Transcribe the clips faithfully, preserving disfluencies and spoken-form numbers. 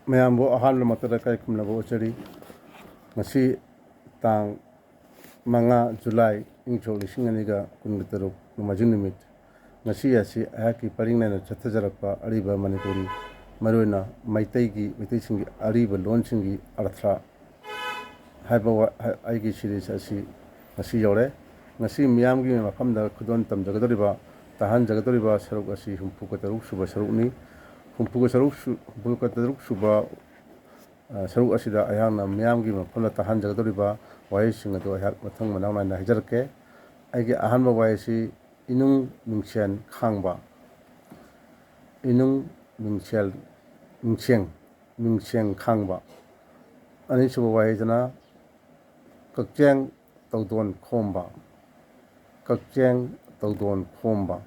ꯃꯌꯥꯝꯕꯨ ꯑꯍꯥꯟꯕꯃꯛꯇꯗ ꯏꯀꯥꯏ ꯈꯨꯝꯅꯕ ꯎꯠꯆꯔꯤ꯫ ꯉꯁꯤ ꯇꯥꯡ ꯃꯉꯥ ꯖꯨꯂꯥꯏ, ꯏꯪ ꯁꯣꯛ ꯂꯤꯁꯤꯡ ꯑꯅꯤꯒ ꯀꯨꯟꯒ ꯇꯔꯨꯛ, ꯅꯣꯡꯃꯥꯏꯖꯤꯡ ꯅꯨꯃꯤꯠ꯫ ꯉꯁꯤ ꯑꯁꯤ ꯑꯩꯍꯥꯛꯀꯤ ꯄꯔꯤꯡ ꯂꯩꯅ ꯆꯠꯊꯖꯔꯛꯄ ꯑꯔꯤꯕ ꯃꯅꯤꯄꯨꯔꯤ, ꯃꯔꯨꯑꯣꯏꯅ ꯃꯩꯇꯩꯒꯤ, ꯃꯩꯇꯩꯁꯤꯡꯒꯤ ꯑꯔꯤꯕ ꯂꯣꯟꯁꯤꯡꯒꯤ ꯑꯔꯊ ꯍꯥꯏꯕ ꯋꯥ-, ꯍꯥꯏ-, ꯑꯩꯒꯤ ꯁꯤꯔꯤꯁ ꯑꯁꯤ ꯉꯁꯤ ꯌꯧꯔꯦ꯫ ꯉꯁꯤ ꯃꯤꯌꯥꯝꯒꯤ ꯃꯐꯝꯗ ꯈꯨꯗꯣꯜ ꯇꯝꯖꯒꯗꯧꯔꯤꯕ, ꯇꯥꯍꯟꯖꯒꯗꯧꯔꯤꯕ ꯁꯔꯨꯛ ꯑꯁꯤ ꯍꯨꯝꯐꯨꯒ ꯇꯔꯨꯛ ꯁꯨꯕ ꯁꯔꯨꯛꯅꯤ꯫ ꯍꯨꯝꯐꯨꯒ ꯇꯔꯨꯛ ꯁꯨ-, ꯍꯨꯝꯐꯨꯒ ꯇꯔꯨꯛ ꯁꯨꯕ, ꯑ, ꯁꯔꯨꯛ ꯑꯁꯤꯗ ꯑꯩꯍꯥꯛꯅ ꯃꯤꯌꯥꯝꯒꯤ ꯃꯐꯝꯗ ꯇꯥꯍꯟꯖꯒꯗꯧꯔꯤꯕ ꯋꯥꯍꯩꯁꯤꯡ ꯑꯗꯨ ꯑꯩꯍꯥꯛ ꯃꯊꯪ ꯃꯅꯥꯎ ꯅꯥꯏꯅ ꯍꯥꯏꯖꯔꯛꯀꯦ꯫ ꯑꯩꯒꯤ ꯑꯍꯥꯟꯕ ꯋꯥꯍꯩ ꯑꯁꯤ ꯏꯅꯨꯡ ꯃꯤꯡꯁꯦꯟ ꯈꯥꯡꯕ꯫ ꯏꯅꯨꯡ ꯃꯤꯡꯁꯦꯜ, ꯃꯤꯡꯁꯦꯡ, ꯃꯤꯡꯁꯦꯡ ꯈꯥꯡꯕ꯫ ꯑꯅꯤꯁꯨꯕ ꯋꯥꯍꯩꯁꯤꯅ ꯀꯛꯆꯦꯡ ꯇꯧꯗꯣꯟ ꯈꯣꯝꯕ꯫ ꯀꯛꯆꯦꯡ ꯇꯧꯗꯣꯟ ꯈꯣꯝꯕ꯫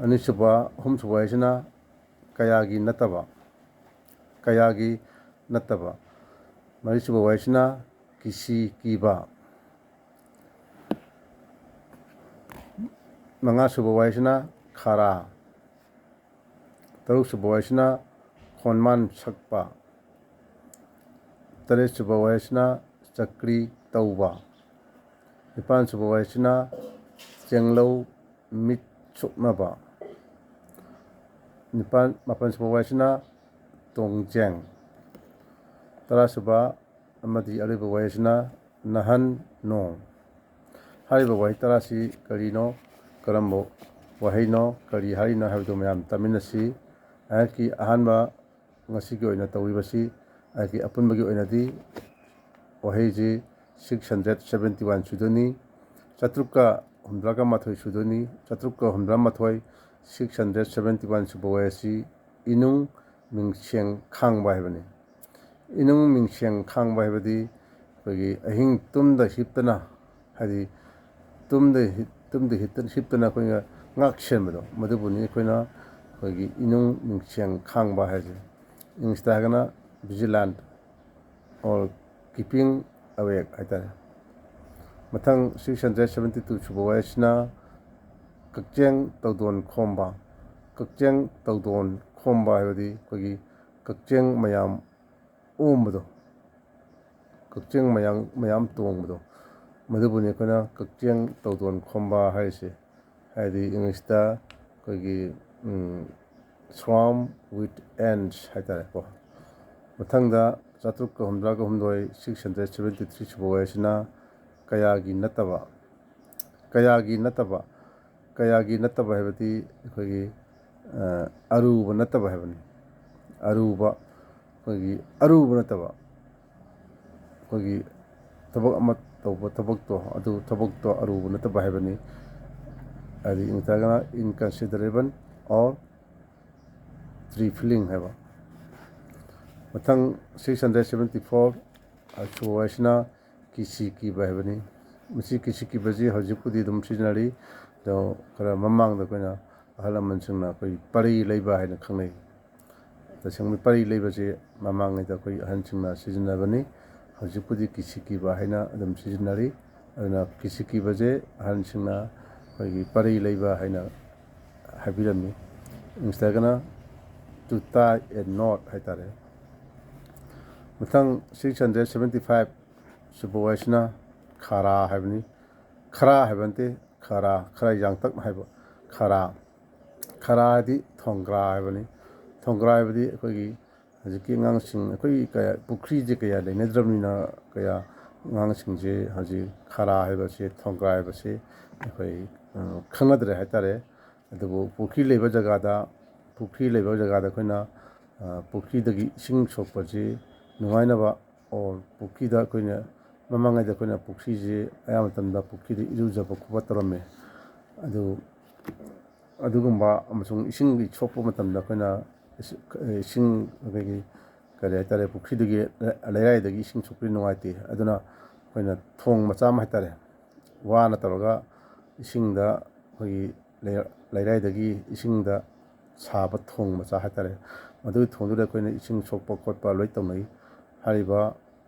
ꯑꯅꯤꯁꯨꯕ, ꯑꯍꯨꯝꯁꯨꯕ ꯋꯥꯍꯩꯁꯤꯅ ꯀꯌꯥꯒꯤ ꯅꯠꯇꯕ, ꯀꯌꯥꯒꯤ ꯅꯠꯇꯕ꯫ ꯃꯔꯤꯁꯨꯕ ꯋꯥꯍꯩꯁꯤꯅ ꯀꯤꯁꯤ ꯀꯤꯕ꯫ ꯃꯉꯥꯁꯨꯕ ꯋꯥꯍꯩꯁꯤꯅ ꯈꯥꯔꯥ꯫ ꯇꯔꯨꯛꯁꯨꯕ ꯋꯥꯍꯩꯁꯤꯅ ꯈꯣꯟꯃꯥꯟ ꯁꯛꯄ꯫ ꯇꯔꯦꯠꯁꯨꯕ ꯋꯥꯍꯩꯁꯤꯅ ꯆꯀ꯭ꯔꯤ ꯇꯧꯕ꯫ ꯅꯤꯄꯥꯟꯁꯨꯕ ꯋꯥꯍꯩꯁꯤꯅ ꯆꯦꯡꯂꯧ ꯃꯤꯠ ꯁꯣꯛꯅꯕ꯫ ꯅꯤꯄꯥꯟ, ꯃꯥꯄꯟꯁꯨꯕ ꯋꯥꯍꯩꯁꯤꯅ ꯇꯣꯡꯖꯦꯡ꯫ ꯇꯔꯥꯁꯨꯕ ꯑꯃꯗꯤ ꯑꯔꯣꯏꯕ ꯋꯥꯍꯩꯁꯤꯅ ꯅꯍꯟ ꯅꯣꯡ꯫ ꯍꯥꯏꯔꯤꯕ ꯋꯥꯍꯩ ꯇꯔꯥꯁꯤ ꯀꯔꯤꯅꯣ, ꯀꯔꯝꯕ ꯋꯥꯍꯩꯅꯣ, ꯀꯔꯤ ꯍꯥꯏꯔꯤꯅꯣ ꯍꯥꯏꯕꯗꯨ ꯃꯌꯥꯝ ꯇꯥꯃꯤꯟꯅꯁꯤ꯫ ꯑꯩꯍꯥꯛꯀꯤ ꯑꯍꯥꯟꯕ ꯉꯁꯤꯒꯤ ꯑꯣꯏꯅ ꯇꯧꯔꯤꯕꯁꯤ, ꯑꯩꯍꯥꯛꯀꯤ ꯑꯄꯨꯟꯕꯒꯤ ꯑꯣꯏꯅꯗꯤ ꯋꯥꯍꯩꯁꯤ six hundred seventy one ꯁꯨꯗꯣꯏꯅꯤ꯫ ꯆꯥꯇ꯭ꯔꯨꯛꯀ ꯍꯨꯝꯗ꯭ꯔꯥꯒ ꯃꯥꯊꯣꯏ ꯁꯨꯗꯣꯏꯅꯤ꯫ ꯆꯥꯇ꯭ꯔꯨꯛꯀ ꯍꯨꯝꯗ꯭ꯔꯥ ꯃꯥꯊꯣꯏ, six hundred seventy one ꯁꯨꯕ ꯋꯥꯍꯩ ꯑꯁꯤ ꯏꯅꯨꯡ ꯃꯤꯡꯁꯦꯡ ꯈꯥꯡꯕ ꯍꯥꯏꯕꯅꯤ꯫ ꯏꯅꯨꯡ ꯃꯤꯡꯁꯦꯡ ꯈꯥꯡꯕ ꯍꯥꯏꯕꯗꯤ ꯑꯩꯈꯣꯏꯒꯤ ꯑꯍꯤꯡ ꯇꯨꯝꯗ ꯍꯤꯞꯇꯅ, ꯍꯥꯏꯗꯤ ꯇꯨꯝꯗ ꯍꯤꯞ-, ꯇꯨꯝꯗ ꯍꯤꯞꯇ-, ꯍꯤꯞꯇꯅ ꯑꯩꯈꯣꯏꯅ ꯉꯥꯛ ꯁꯦꯟꯕꯗꯣ, ꯃꯗꯨꯕꯨꯅꯤ ꯑꯩꯈꯣꯏꯅ ꯑꯩꯈꯣꯏꯒꯤ ꯏꯅꯨꯡ ꯃꯤꯡꯁꯦꯡ ꯈꯥꯡꯕ ꯍꯥꯏꯁꯦ꯫ ꯏꯪꯂꯤꯁꯇ ꯍꯥꯏꯔꯒꯅ vigilant or keeping awake ꯍꯥꯏꯇꯥꯔꯦ꯫ ꯃꯊꯪ six hundred seventy two ꯁꯨꯕ ꯋꯥꯍꯩꯁꯤꯅ ꯀꯛꯆꯦꯡ ꯇꯧꯗꯣꯟ ꯈꯣꯝꯕ꯫ ꯀꯛꯆꯦꯡ ꯇꯧꯗꯣꯟ ꯈꯣꯝꯕ ꯍꯥꯏꯕꯗꯤ ꯑꯩꯈꯣꯏꯒꯤ ꯀꯛꯆꯦꯡ ꯃꯌꯥꯝ ꯑꯣꯝꯕꯗꯣ, ꯀꯛꯆꯦꯡ ꯃꯌꯥꯝ ꯃꯌꯥꯝ ꯇꯣꯡꯕꯗꯣ, ꯃꯗꯨꯕꯨꯅꯤ ꯑꯩꯈꯣꯏꯅ ꯀꯛꯆꯦꯡ ꯇꯧꯗꯣꯟ ꯈꯣꯝꯕ ꯍꯥꯏꯔꯤꯁꯦ꯫ ꯍꯥꯏꯗꯤ ꯏꯪꯂꯤꯁꯇ ꯑꯩꯈꯣꯏꯒꯤ ꯁ꯭ꯋꯥꯝ ꯋꯤꯠ ꯑꯦꯟꯁ ꯍꯥꯏꯇꯥꯔꯦꯀꯣ꯫ ꯃꯊꯪꯗ ꯆꯥꯇ꯭ꯔꯨꯛꯀ ꯍꯨꯝꯗ꯭ꯔꯥꯒ ꯍꯨꯝꯗꯣꯏ, ꯁꯤꯛꯁ ꯍꯟꯗ꯭ꯔꯦꯠ ꯁꯕꯦꯟꯇꯤ ꯊ꯭ꯔꯤ ꯁꯨꯕ ꯋꯥꯍꯩꯁꯤꯅ ꯀꯌꯥꯒꯤ ꯅꯠꯇꯕ, ꯀꯌꯥꯒꯤ ꯅꯠꯇꯕ, ꯀꯌꯥꯒꯤ ꯅꯠꯇꯕ ꯍꯥꯏꯕꯗꯤ ꯑꯩꯈꯣꯏꯒꯤ ꯑꯔꯨꯕ ꯅꯠꯇꯕ ꯍꯥꯏꯕꯅꯤ꯫ ꯑꯔꯨꯕ, ꯑꯩꯈꯣꯏꯒꯤ ꯑꯔꯨꯕ ꯅꯠꯇꯕ, ꯑꯩꯈꯣꯏꯒꯤ ꯊꯕꯛ ꯑꯃ ꯇꯧꯕ ꯊꯕꯛꯇꯣ, ꯑꯗꯨ ꯊꯕꯛꯇꯣ ꯑꯔꯨꯕ ꯅꯠꯇꯕ ꯍꯥꯏꯕꯅꯤ꯫ ꯍꯥꯏꯗꯤ ꯅꯠꯇ꯭ꯔꯒꯅ inconsiderable or trifling ꯍꯥꯏꯕ꯫ ꯃꯊꯪ six hundred seventy four ꯁꯨꯕ ꯍꯥꯏꯁꯤꯅ ꯀꯤꯁꯤ ꯀꯤꯕ ꯍꯥꯏꯕꯅꯤ꯫ ꯃꯁꯤ ꯀꯤꯁꯤ ꯀꯤꯕꯁꯤ ꯍꯧꯖꯤꯛꯄꯨꯗꯤ ꯑꯗꯨꯝ ꯁꯤꯖꯤꯟꯅꯔꯤ, ꯑꯗꯣ ꯈꯔ ꯃꯃꯥꯡꯗ ꯑꯩꯈꯣꯏꯅ ꯑꯍꯜ ꯂꯃꯟꯁꯤꯡꯅ ꯑꯩꯈꯣꯏ ꯄꯔꯤ ꯂꯩꯕ ꯍꯥꯏꯅ ꯈꯪꯅꯩ꯫ ꯇꯁꯦꯡꯕ ꯄꯔꯤ ꯂꯩꯕꯁꯤ ꯃꯃꯥꯡꯉꯩꯗ ꯑꯩꯈꯣꯏ ꯑꯍꯟꯁꯤꯡꯅ ꯁꯤꯖꯤꯟꯅꯕꯅꯤ꯫ ꯍꯧꯖꯤꯛꯄꯨꯗꯤ ꯀꯤꯁꯤ ꯀꯤꯕ ꯍꯥꯏꯅ ꯑꯗꯨꯝ ꯁꯤꯖꯤꯟꯅꯔꯤ꯫ ꯑꯗꯨꯅ ꯀꯤꯁꯤ ꯀꯤꯕꯁꯦ ꯑꯍꯟꯁꯤꯡꯅ ꯑꯩꯈꯣꯏꯒꯤ ꯄꯔꯤ ꯂꯩꯕ ꯍꯥꯏꯅ ꯍꯥꯏꯕꯤꯔꯝꯃꯤ꯫ ꯏꯪꯂꯤꯁꯇꯒꯅ to tie a knot ꯍꯥꯏꯇꯥꯔꯦ꯫ ꯃꯊꯪ six hundred seventy five ꯁꯨꯕ ꯋꯥꯍꯩꯁꯤꯅ ꯈꯔꯥ ꯍꯥꯏꯕꯅꯤ꯫ ꯈꯔꯥ ꯍꯥꯏꯕ ꯅꯠꯇꯦ, ꯈꯔꯥ, ꯈꯔ ꯌꯥꯡꯇꯛꯅ ꯍꯥꯏꯕ ꯈꯔꯥ꯫ ꯈꯔꯥ ꯍꯥꯏꯗꯤ ꯊꯣꯡꯒ꯭ꯔꯥ ꯍꯥꯏꯕꯅꯤ꯫ ꯊꯣꯡꯒ꯭ꯔꯥ ꯍꯥꯏꯕꯗꯤ ꯑꯩꯈꯣꯏꯒꯤ ꯍꯧꯖꯤꯛꯀꯤ ꯑꯉꯥꯡꯁꯤꯡ, ꯑꯩꯈꯣꯏꯒꯤ ꯀꯌꯥ ꯄꯨꯈ꯭ꯔꯤꯁꯦ ꯀꯌꯥ ꯂꯩꯅꯗ꯭ꯔꯕꯅꯤꯅ, ꯀꯌꯥ ꯑꯉꯥꯡꯁꯤꯡꯁꯦ ꯍꯧꯖꯤꯛ ꯈꯔꯥ ꯍꯥꯏꯕꯁꯦ, ꯊꯣꯡꯒ꯭ꯔꯥ ꯍꯥꯏꯕꯁꯦ ꯑꯩꯈꯣꯏ, ꯑ, ꯈꯪꯅꯗ꯭ꯔꯦ ꯍꯥꯏꯇꯥꯔꯦ꯫ ꯑꯗꯨꯕꯨ ꯄꯨꯈ꯭ꯔꯤ ꯂꯩꯕ ꯖꯒꯥꯗ, ꯄꯨꯈ꯭ꯔꯤ ꯂꯩꯕ ꯖꯒꯥꯗ ꯑꯩꯈꯣꯏꯅ, ꯑ, ꯄꯨꯈ꯭ꯔꯤꯗꯒꯤ ꯏꯁꯤꯡ ꯁꯣꯛꯄꯁꯤ ꯅꯨꯡꯉꯥꯏꯅꯕ, or ꯄꯨꯈ꯭ꯔꯤꯗ ꯑꯩꯈꯣꯏꯅ ꯃꯃꯥꯡꯉꯩꯗ ꯑꯩꯈꯣꯏꯅ ꯄꯨꯈ꯭ꯔꯤꯁꯤ ꯑꯌꯥꯝꯕ ꯃꯇꯝꯗ ꯄꯨꯈ꯭ꯔꯤꯗ ꯏꯔꯨꯖꯕ ꯈꯣꯠꯄ ꯇꯧꯔꯝꯃꯦ꯫ ꯑꯗꯨ, ꯑꯗꯨꯒꯨꯝꯕ ꯑꯃꯁꯨꯡ ꯏꯁꯤꯡꯒꯤ ꯁꯣꯛꯄ ꯃꯇꯝꯗ ꯑꯩꯈꯣꯏꯅ ꯏꯁꯤꯡ, ꯏꯁꯤꯡ ꯑꯩꯈꯣꯏꯒꯤ ꯀꯔꯤ ꯍꯥꯏꯇꯥꯔꯦ, ꯄꯨꯈ꯭ꯔꯤꯗꯨꯒꯤ ꯂꯩꯔꯥꯏꯗꯒꯤ ꯏꯁꯤꯡ ꯁꯣꯛꯄꯗꯤ ꯅꯨꯡꯉꯥꯏꯇꯦ꯫ ꯑꯗꯨꯅ ꯑꯩꯈꯣꯏꯅ ꯊꯣꯡ ꯃꯆꯥ ꯑꯃ ꯍꯥꯏꯇꯥꯔꯦ, ꯋꯥꯅ ꯇꯧꯔꯒ ꯏꯁꯤꯡꯗ ꯑꯩꯈꯣꯏꯒꯤ ꯂꯩ-, ꯂꯩꯔꯥꯏꯗꯒꯤ ꯏꯁꯤꯡꯗ ꯁꯥꯕ ꯊꯣꯡ ꯃꯆꯥ ꯍꯥꯏꯇꯥꯔꯦ, ꯃꯗꯨꯒꯤ ꯊꯣꯡꯗꯨꯗ ꯑꯩꯈꯣꯏꯅ ꯏꯁꯤꯡ ꯁꯣꯛꯄ ꯈꯣꯠꯄ ꯂꯣꯏ ꯇꯧꯅꯩ꯫ ꯍꯥꯏꯔꯤꯕ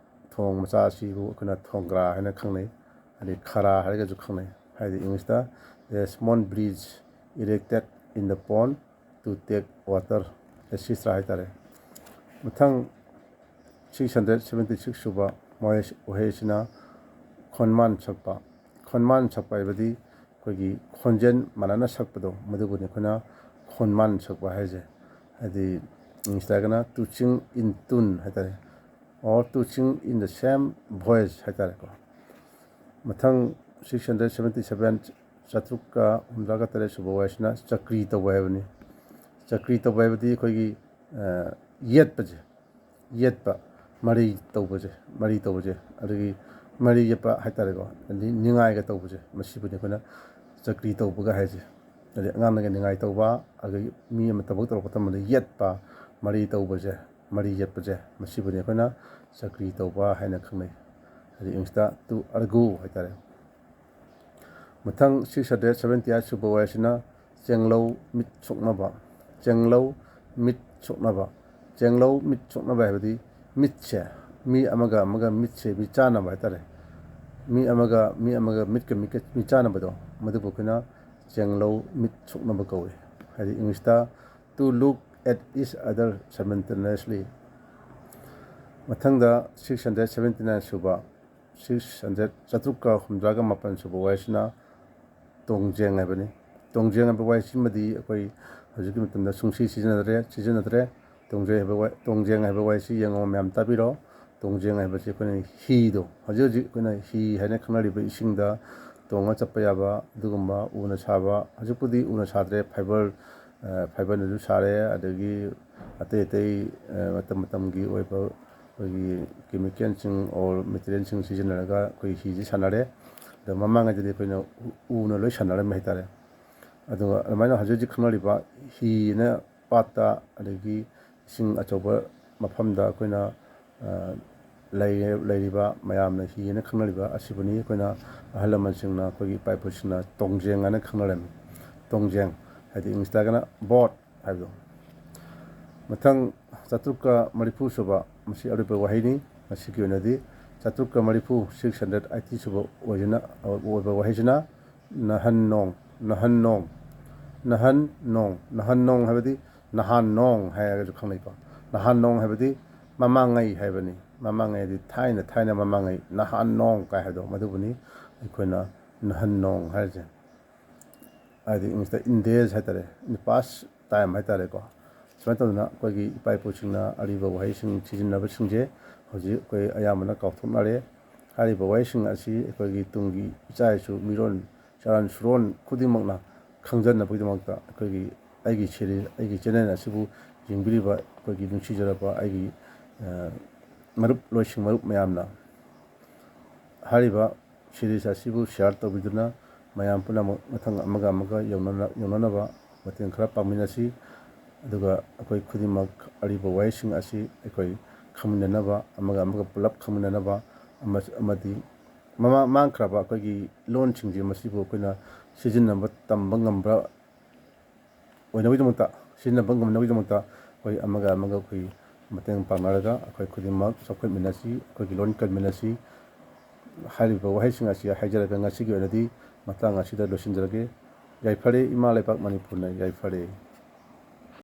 ꯊꯣꯡ ꯃꯆꯥ ꯑꯁꯤꯕꯨ ꯑꯩꯈꯣꯏꯅ ꯊꯣꯡꯒ꯭ꯔꯥ ꯍꯥꯏꯅ ꯈꯪꯅꯩ, ꯑꯗꯩ ꯈꯔꯥ ꯍꯥꯏꯔꯒꯁꯨ ꯈꯪꯅꯩ꯫ ꯍꯥꯏꯗꯤ ꯏꯪꯂꯤꯁꯇ a small bridge erected in the pond to take water, etcetera ꯍꯥꯏꯇꯥꯔꯦ꯫ ꯃꯊꯪ six hundred seventy six ꯁꯨꯕ ꯋꯥꯍꯩ ꯑꯁꯤꯅ ꯈꯣꯟꯃꯥꯟ ꯁꯛꯄ꯫ ꯈꯣꯟꯃꯥꯟ ꯁꯛꯄ ꯍꯥꯏꯕꯗꯤ ꯑꯩꯈꯣꯏꯒꯤ ꯈꯣꯟꯖꯦꯜ ꯃꯥꯟꯅꯅ ꯁꯛꯄꯗꯣ, ꯃꯗꯨꯕꯨꯅꯤ ꯑꯩꯈꯣꯏꯅ ꯈꯣꯟꯃꯥꯟ ꯁꯛꯄ ꯍꯥꯏꯁꯦ꯫ ꯍꯥꯏꯗꯤ ꯏꯪꯂꯤꯁꯇ ꯍꯥꯏꯔꯒꯅ to sing in tune ꯍꯥꯏꯇꯥꯔꯦ, or to sing in the same voice ꯍꯥꯏꯇꯥꯔꯦꯀꯣ꯫ ꯃꯊꯪ six hundred seventy seven, ꯆꯥꯇ꯭ꯔꯨꯛꯀ ꯍꯨꯝꯗ꯭ꯔꯥꯒ ꯇꯔꯦꯠ ꯁꯨꯕ ꯋꯥꯍꯩꯁꯤꯅ ꯆꯀ꯭ꯔꯤ ꯇꯧꯕ ꯍꯥꯏꯕꯅꯤ꯫ ꯆꯀ꯭ꯔꯤ ꯇꯧꯕ ꯍꯥꯏꯕꯗꯤ ꯑꯩꯈꯣꯏꯒꯤ, ꯑ, ꯌꯦꯠꯄꯁꯦ, ꯌꯦꯠꯄ, ꯃꯔꯩ ꯇꯧꯕꯁꯦ, ꯃꯔꯩ ꯇꯧꯕꯁꯦ, ꯑꯗꯒꯤ ꯃꯔꯩ ꯌꯦꯠꯄ ꯍꯥꯏꯇꯥꯔꯦꯀꯣ, ꯑꯗꯩ ꯅꯤꯡꯉꯥꯏꯒ ꯇꯧꯕꯁꯦ, ꯃꯁꯤꯕꯨꯅꯤ ꯑꯩꯈꯣꯏꯅ ꯆꯀ꯭ꯔꯤ ꯇꯧꯕꯒ ꯍꯥꯏꯁꯦ꯫ ꯍꯥꯏꯗꯤ ꯑꯉꯥꯡꯅꯒ ꯅꯤꯡꯉꯥꯏ ꯇꯧꯕ, ꯑꯗꯒꯤ ꯃꯤ ꯑꯃ ꯊꯕꯛ ꯇꯧꯔꯛꯄ ꯃꯇꯝꯗ ꯌꯦꯠꯄ, ꯃꯔꯩ ꯇꯧꯕꯁꯦ, ꯃꯔꯩ ꯌꯦꯠꯄꯁꯦ, ꯃꯁꯤꯕꯨꯅꯤ ꯑꯩꯈꯣꯏꯅ ꯆꯀ꯭ꯔꯤ ꯇꯧꯕ ꯍꯥꯏꯅ ꯈꯪꯅꯩ꯫ ꯍꯥꯏꯗꯤ ꯏꯪꯂꯤꯁꯇ to argue ꯍꯥꯏꯇꯥꯔꯦ꯫ ꯃꯊꯪ six hundred seventy eight ꯁꯨꯕ ꯋꯥꯍꯩꯁꯤꯅ ꯆꯦꯡꯂꯧ ꯃꯤꯠ ꯁꯣꯛꯅꯕ꯫ ꯆꯦꯡꯂꯧ ꯃꯤꯠ ꯁꯣꯛꯅꯕ꯫ ꯆꯦꯡꯂꯧ ꯃꯤꯠ ꯁꯣꯛꯅꯕ ꯍꯥꯏꯕꯗꯤ ꯃꯤꯠꯁꯦ, ꯃꯤ ꯑꯃꯒ ꯑꯃꯒ ꯃꯤꯠꯁꯦ ꯃꯤꯆꯥꯟꯅꯕ ꯍꯥꯏꯇꯥꯔꯦ꯫ ꯃꯤ ꯑꯃꯒ ꯃꯤ ꯑꯃꯒ ꯃꯤꯠꯀ ꯃꯤꯠꯀ ꯃꯤꯆꯥꯟꯅꯕꯗꯣ, ꯃꯗꯨꯕꯨ ꯑꯩꯈꯣꯏꯅ ꯆꯦꯡꯂꯧ ꯃꯤꯠ ꯁꯣꯛꯅꯕ ꯀꯧꯏ꯫ ꯍꯥꯏꯗꯤ ꯏꯪꯂꯤꯁꯇ to look at each other simultaneously꯫ ꯃꯊꯪꯗ six hundred seventy nine ꯁꯨꯕ, six hundred, ꯆꯥꯇ꯭ꯔꯨꯛꯀ ꯍꯨꯝꯗ꯭ꯔꯥꯒ ꯃꯥꯄꯟ ꯁꯨꯕ ꯋꯥꯍꯩꯁꯤꯅ ꯇꯣꯡꯖꯦꯡ ꯍꯥꯏꯕꯅꯤ꯫ ꯇꯣꯡꯖꯦꯡ ꯍꯥꯏꯕ ꯋꯥꯍꯩꯁꯤꯃꯗꯤ ꯑꯩꯈꯣꯏ ꯍꯧꯖꯤꯛꯀꯤ ꯃꯇꯝꯗ ꯁꯨꯡꯁꯤ ꯁꯤꯖꯤꯟꯅꯗ꯭ꯔꯦ, ꯁꯤꯖꯤꯟꯅꯗ꯭ꯔꯦ꯫ ꯇꯣꯡꯖꯦꯡ ꯍꯥꯏꯕ ꯋꯥ-, ꯇꯣꯡꯖꯦꯡ ꯍꯥꯏꯕ ꯋꯥꯍꯩꯁꯤ ꯌꯦꯡꯉꯣ, ꯃꯌꯥꯝ ꯇꯥꯕꯤꯔꯣ꯫ ꯇꯣꯡꯖꯦꯡ ꯍꯥꯏꯕꯁꯤ ꯑꯩꯈꯣꯏꯅ ꯍꯤꯗꯣ, ꯍꯧꯖꯤꯛ ꯍꯧꯖꯤꯛ ꯑꯩꯈꯣꯏꯅ ꯍꯤ ꯍꯥꯏꯅ ꯈꯪꯅꯔꯤꯕ ꯏꯁꯤꯡꯗ ꯇꯣꯡꯉ ꯆꯠꯄ ꯌꯥꯕ ꯑꯗꯨꯒꯨꯝꯕ ꯎꯅ ꯁꯥꯕ, ꯍꯧꯖꯤꯛꯄꯨꯗꯤ ꯎꯅ ꯁꯥꯗ꯭ꯔꯦ, ꯐꯥꯏꯕꯔ, ꯑ, ꯐꯥꯏꯕꯔꯅꯁꯨ ꯁꯥꯔꯦ, ꯑꯗꯒꯤ ꯑꯇꯩ ꯑꯇꯩ, ꯑ, ꯃꯇꯝ ꯃꯇꯝꯒꯤ ꯑꯣꯏꯕ ꯑꯩꯈꯣꯏꯒꯤ ꯀꯦꯃꯤꯀꯦꯜꯁꯤꯡ or ꯃꯦꯇꯔꯤꯌꯦꯜꯁꯤꯡ ꯁꯤꯖꯤꯟꯅꯔꯒ ꯑꯩꯈꯣꯏ ꯍꯤꯁꯤ ꯁꯥꯟꯅꯔꯦ꯫ ꯑꯗꯣ ꯃꯃꯥꯡꯉꯩꯗꯗꯤ ꯑꯩꯈꯣꯏꯅ ꯎ-, ꯎꯅ ꯂꯣꯏ ꯁꯥꯟꯅꯔꯝꯃꯦ ꯍꯥꯏꯇꯥꯔꯦ꯫ ꯑꯗꯨꯒ ꯑꯗꯨꯃꯥꯏꯅ ꯍꯧꯖꯤꯛ ꯍꯧꯖꯤꯛ ꯈꯪꯅꯔꯤꯕ ꯍꯤꯅ ꯄꯥꯠꯇ, ꯑꯗꯒꯤ ꯏꯁꯤꯡ ꯑꯆꯧꯕ ꯃꯐꯝꯗ ꯑꯩꯈꯣꯏꯅ, ꯑ, ꯂꯩ-, ꯂꯩꯔꯤꯕ ꯃꯌꯥꯝꯅ ꯍꯤ ꯍꯥꯏꯅ ꯈꯪꯅꯔꯤꯕ ꯑꯁꯤꯕꯨꯅꯤ ꯑꯩꯈꯣꯏꯅ ꯑꯍꯜ ꯂꯃꯟꯁꯤꯡꯅ, ꯑꯩꯈꯣꯏꯒꯤ ꯏꯄꯥ ꯏꯄꯨꯁꯤꯡꯅ ꯇꯣꯡꯖꯦꯡ ꯍꯥꯏꯅ ꯈꯪꯅꯔꯝꯃꯤ꯫ ꯇꯣꯡꯖꯦꯡ ꯍꯥꯏꯗꯤ ꯏꯪꯂꯤꯁꯇ ꯍꯥꯏꯔꯒꯅ ꯕꯣꯠ ꯍꯥꯏꯕꯗꯣ꯫ ꯃꯊꯪ ꯆꯥꯇ꯭ꯔꯨꯛꯀ ꯃꯔꯤꯐꯨ ꯁꯨꯕ, ꯃꯁꯤ ꯑꯔꯣꯏꯕ ꯋꯥꯍꯩꯅꯤ꯫ ꯃꯁꯤꯒꯤ ꯑꯣꯏꯅꯗꯤ ꯆꯥꯇ꯭ꯔꯨꯛꯀ ꯃꯔꯤꯐꯨ, six hundred eighty ꯁꯨꯕ ꯑꯣꯏꯁꯤꯅ, ꯑꯣꯏꯕ ꯋꯥꯍꯩꯁꯤꯅ ꯅꯍꯟ ꯅꯣꯡ, ꯅꯍꯟ ꯅꯣꯡ, ꯅꯍꯟ ꯅꯣꯡ, ꯅꯍꯟ ꯅꯣꯡ ꯍꯥꯏꯕꯗꯤ ꯅꯍꯥꯟ ꯅꯣꯡ ꯍꯥꯏꯔꯒꯁꯨ ꯈꯪꯅꯩꯀꯣ꯫ ꯅꯍꯥꯟ ꯅꯣꯡ ꯍꯥꯏꯕꯗꯤ ꯃꯃꯥꯡꯉꯩ ꯍꯥꯏꯕꯅꯤ꯫ ꯃꯃꯥꯡꯉꯩ ꯍꯥꯏꯗꯤ ꯊꯥꯏꯅ, ꯊꯥꯏꯅ ꯃꯃꯥꯡꯉꯩ, ꯅꯍꯥꯟ ꯅꯣꯡ ꯀꯥꯏ ꯍꯥꯏꯗꯣ, ꯃꯗꯨꯕꯨꯅꯤ ꯑꯩꯈꯣꯏꯅ ꯅꯍꯟ ꯅꯣꯡ ꯍꯥꯏꯔꯤꯁꯦ꯫ ꯍꯥꯏꯗꯤ ꯏꯪꯂꯤꯁꯇ ꯏꯟꯗꯦꯖ ꯍꯥꯏꯇꯥꯔꯦ, ꯏꯟ ꯄꯥꯁ ꯇꯥꯏꯝ ꯍꯥꯏꯇꯥꯔꯦꯀꯣ꯫ ꯁꯨꯃꯥꯏꯅ ꯇꯧꯗꯅ ꯑꯩꯈꯣꯏꯒꯤ ꯏꯄꯥ ꯏꯄꯨꯁꯤꯡꯅ ꯑꯔꯤꯕ ꯋꯥꯍꯩꯁꯤꯡ ꯁꯤꯖꯤꯟꯅꯕꯁꯤꯡꯁꯦ ꯍꯧꯖꯤꯛ ꯑꯩꯈꯣꯏ ꯑꯌꯥꯝꯕꯅ ꯀꯥꯎꯊꯣꯛꯅꯔꯦ꯫ ꯍꯥꯏꯔꯤꯕ ꯋꯥꯍꯩꯁꯤꯡ ꯑꯁꯤ ꯑꯩꯈꯣꯏꯒꯤ ꯇꯨꯡꯒꯤ ꯏꯆꯥ ꯏꯁꯨ, ꯃꯤꯔꯣꯟ ꯆꯥꯔꯣꯟ ꯁꯨꯔꯣꯟ ꯈꯨꯗꯤꯡꯃꯛꯅ ꯈꯪꯖꯅꯕꯒꯤꯗꯃꯛꯇ ꯑꯩꯈꯣꯏꯒꯤ, ꯑꯩꯒꯤ ꯁꯦꯔꯤ-, ꯑꯩꯒꯤ ꯆꯦꯅꯦꯜ ꯑꯁꯤꯕꯨ ꯌꯦꯡꯕꯤꯔꯤꯕ ꯑꯩꯈꯣꯏꯒꯤ ꯅꯨꯡꯁꯤꯖꯔꯕ ꯑꯩꯒꯤ, ꯑ, ꯃꯔꯨꯞ ꯂꯣꯏꯁꯤꯡ, ꯃꯔꯨꯞ ꯃꯌꯥꯝꯅ ꯍꯥꯏꯔꯤꯕ ꯁꯤꯔꯤꯁ ꯑꯁꯤꯕꯨ ꯁꯤꯌꯥꯔ ꯇꯧꯕꯤꯗꯨꯅ ꯃꯌꯥꯝ ꯄꯨꯝꯅꯃꯛ ꯃꯊꯪ ꯑꯃꯒ ꯑꯃꯒ ꯌꯧꯅꯅ-, ꯌꯧꯅꯅꯕ ꯃꯇꯦꯡ ꯈꯔ ꯄꯥꯡꯃꯤꯟꯅꯁꯤ꯫ ꯑꯗꯨꯒ ꯑꯩꯈꯣꯏ ꯈꯨꯗꯤꯡꯃꯛ ꯑꯔꯤꯕ ꯋꯥꯍꯩꯁꯤꯡ ꯑꯁꯤ ꯑꯩꯈꯣꯏ ꯈꯪꯃꯤꯟꯅꯅꯕ, ꯑꯃꯒ ꯑꯃꯒ ꯄꯨꯂꯞ ꯈꯪꯃꯤꯟꯅꯅꯕ ꯑꯃ-, ꯑꯃꯗꯤ ꯃꯃꯥ-, ꯃꯥꯡꯈ꯭ꯔꯕ ꯑꯩꯈꯣꯏꯒꯤ ꯂꯣꯟꯁꯤꯡꯁꯦ ꯃꯁꯤꯕꯨ ꯑꯩꯈꯣꯏꯅ ꯁꯤꯖꯤꯟꯅꯕ ꯇꯝꯕ ꯉꯝꯕ ꯑꯣꯏꯅꯕꯒꯤꯗꯃꯛꯇ, ꯁꯤꯖꯤꯟꯅꯕ ꯉꯝꯅꯕꯒꯤꯗꯃꯛꯇ ꯑꯩꯈꯣꯏ ꯑꯃꯒ ꯑꯃꯒ ꯑꯩꯈꯣꯏ ꯃꯇꯦꯡ ꯄꯥꯡꯅꯔꯒ ꯑꯩꯈꯣꯏ ꯈꯨꯗꯤꯡꯃꯛ ꯆꯥꯎꯈꯠꯃꯤꯟꯅꯁꯤ, ꯑꯩꯈꯣꯏꯒꯤ ꯂꯣꯟ ꯀꯟꯃꯤꯟꯅꯁꯤ꯫ ꯍꯥꯏꯔꯤꯕ ꯋꯥꯍꯩꯁꯤꯡ ꯑꯁꯤ ꯍꯥꯏꯖꯔꯒ ꯉꯁꯤꯒꯤ ꯑꯣꯏꯅꯗꯤ ꯃꯇꯥꯡ ꯑꯁꯤꯗ ꯂꯣꯏꯁꯤꯟꯖꯔꯒꯦ꯫ ꯌꯥꯏꯐꯔꯦ, ꯏꯃꯥ ꯂꯩꯕꯥꯛ ꯃꯅꯤꯄꯨꯔꯅ ꯌꯥꯏꯐꯔꯦ꯫